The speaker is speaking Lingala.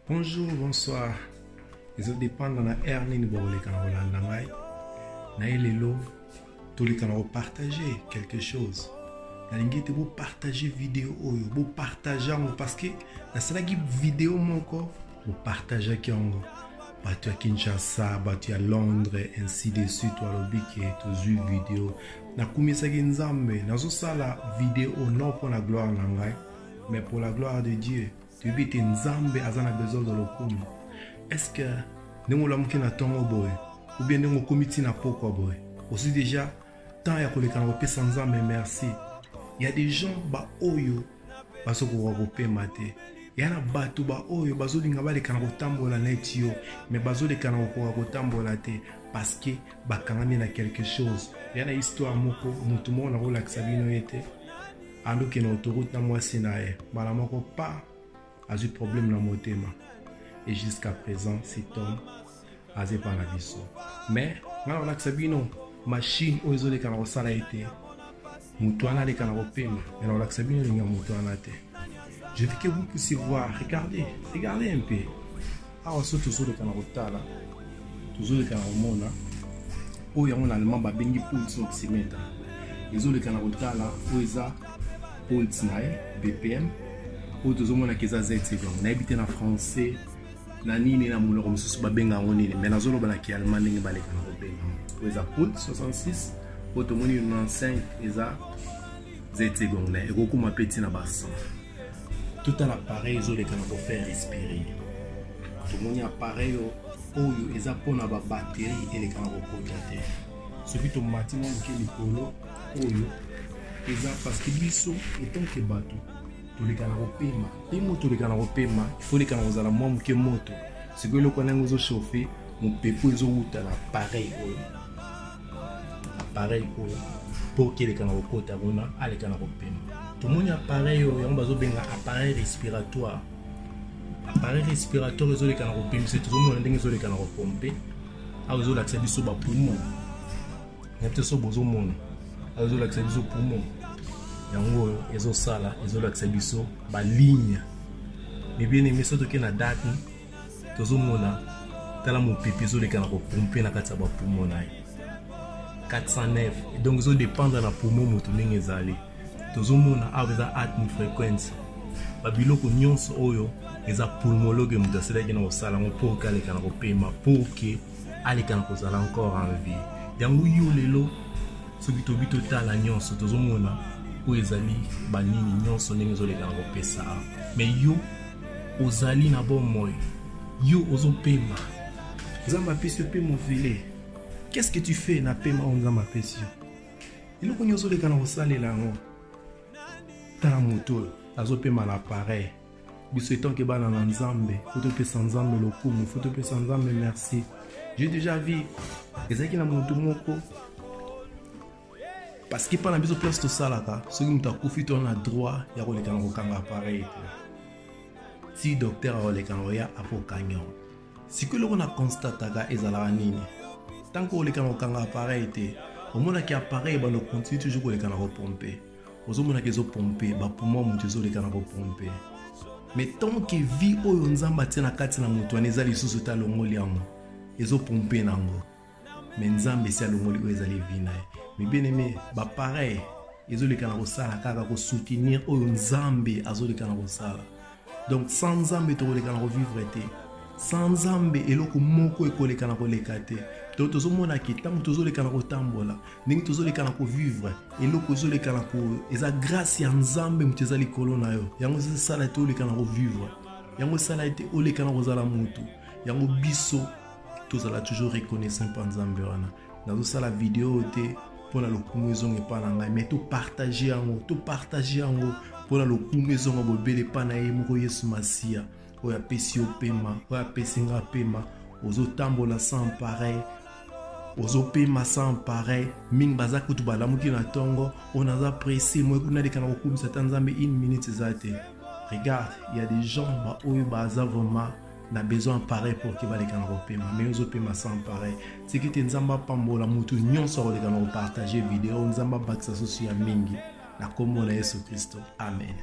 Bonjour, bonsoir. Ezo dépendre na heure nini bokoleka na kolanda ngai. Na ye lelo toleka na kopartage quelque chose. Nalingi ete bopartage video oyo, bopartage yango parce que nasalaki video moko bopartageaki yango. Bato ya Kinshasa, bato ya Londres, ainsi de suite, balobi ke tozwi video. Nakumisaki Nzambe, nazosala video non mpo na gloire na ngai, mais pour la gloire de Dieu. Toyebi ete Nzambe aza na besoin ya lokumu. Est-ce que ndenge olamuki na ntongo boye ou bien ndenge okomi ti na pokwa boye ozwi déjà temps ya koleka na kopesa Nzambe merci? Ya des gens baoyo bazokoka kopema te, ya na bato baoyo bazolinga baleka na kotambola neti yo, mais bazoleka na kokoka kotambola te parce que bakangami na quelque chose. Ya na histoire moko motu moko nakolakisa bino ye te, aluki na autoroute na mwasi na ye, mbala moko pa azwi problème na motema, et jusqu'à présent cet homme aza epa na biso. Mais ngai nakolakisa bino machine oyo ezoleka na kosala ye te, motu wana aleka na kopema, mais nakolakisa bino elingi ya motu wana te. Je veux que vous puissiez voir, regardez, regardez un peu. Awa so tozoleka na kotala, tozoleka na komona oyo yango na allemand babengi pulse oxymètre. Ezoleka na kotala oyo eza pulse na ye BPM, oyo tozomonaka eza Z seconde. Nayebi te na français na nini na monoko mosusu babenga yango nini, mais nazoloba na kiallemand ndenge baleka na kobenga yango. Oyo eza pulse 66, oyo tomoni 95 eza Z seconde na ye, ekokoma mpe ntina ba 100. Totala appareil ezoleka na kofaire respirer. Tomoni appareil oyo eza mpona ba batterie eleka na kokota te. Soki tomati mwa moke likolo, oyo eza parce que biso etant que bato toleka na kopema, mpe moto oleka na kopema il faut oleka na kozala mwa moke moto. Sikoyo eloko wana yango ezochauffe mopepo ezowuta na appareil oyo, appareil oyo mpo keleka na kokota kuna aleka na kopema. Tomoni appareil oyo yango bazobenga appareil respiratoire. Appareil respiratoire ezoleka na kopemisa, tozomona ndenge ezoleka na kopompe. Awa ezolakisa biso ba poumon, nayebi te so bozomona, awa ezolakisa biso poumon yango oyo ezosala, ezolakisa biso ba ligne. Mais bien aimé, so toke na date tozomona, tala mopepe ezoleka na kopompe na kati ya ba poumon na ye 409. Donc ezodépendre na poumon moto ndenge ezali. Tozomona awa eza atm frequency, babiloko nyonso oyo eza pulmologue moto asalaki na kosala yango pour ke aleka na kopema, pour ke aleka na kozala encore en vie. Yango yo lelo soki tobi totala nyonso tozomona oyo ezali banini nyonso ndenge ezoleka na kopesa awa, mais yo ozali na bomoi, yo ozopema, Nzambe apesi yo mpe movele. Qu'est-ce que tu fais na pema oyo Nzambe apesi yo? Eloko nyonso oleka na kosalela yango. Tala moto oyo azopema na appareil. Biso etanke bana na Nzambe, faut topesa Nzambe lokumu, faut topesa Nzambe merci. J'ai déjà vu ezalaki na moto moko, parce que mpa na biso place tosalaka, soki moto akufi to na droit ya koleka na kokanga appareil te, ti docteur akoleka na koya akokangi yango. Sikoyo eloko na constataka ezalaka nini? Tant que oleka na kokanga appareil te, omonaki appareil ebanda continue toujours koleka na kopompe, ozomonaka ezopompe bapoumon moto ezoleka na kopompe. Mais tant que vie oyo Nzambe atie na kati na moto wana eza lisusu te, alongoli yango, ezopompe nango, mais Nzambe esi alongoli oyo ezali vie na ye. Mais bien aimé, bapareil ezoleka na kosala kaka kosoutenir oyo Nzambe azoleka na kosala. Donc sans Nzambe tokoleka na kovivre te, sans Nzambe eloko moko ekoleka na koleka te. Donc tozomona ke ntango tozoleka na kotambola, ndenge tozoleka na kovivre, eloko ezoleka na ko eza grâce ya Nzambe moto eza likolo na yo, yango ezosala ete oleka na kovivre, yango esala ete oleka na kozala motu. Yango biso tozala toujours reconnaissant mpa Nzambe wana. Nazosala video te mpona lokumu ezonga epa na ngai, mais topartage yango, topartage yango mpona lokumu ezonga bobele epa na ye moko Yesu Masiya, oyo apesi yo pema, oyo apesi nga pema. Ozotambola sans pareil, ozopema sans pareil. Mingi baza kutu balamuki na ntongo, oyo naza pressé moi kuna aleka na kokumisa ata Nzambe une minute eza te. Regarde, il y a des gens baoyo baza vraiment na besoin pareil pour ke baleka na kopema, mais ozopema sans pareil. Tiki te Nzambe apambola motu nyonso akoleka na kopartage video, Nzambe abakisa susu ya mingi na kombo na Yesu Kristo, amen.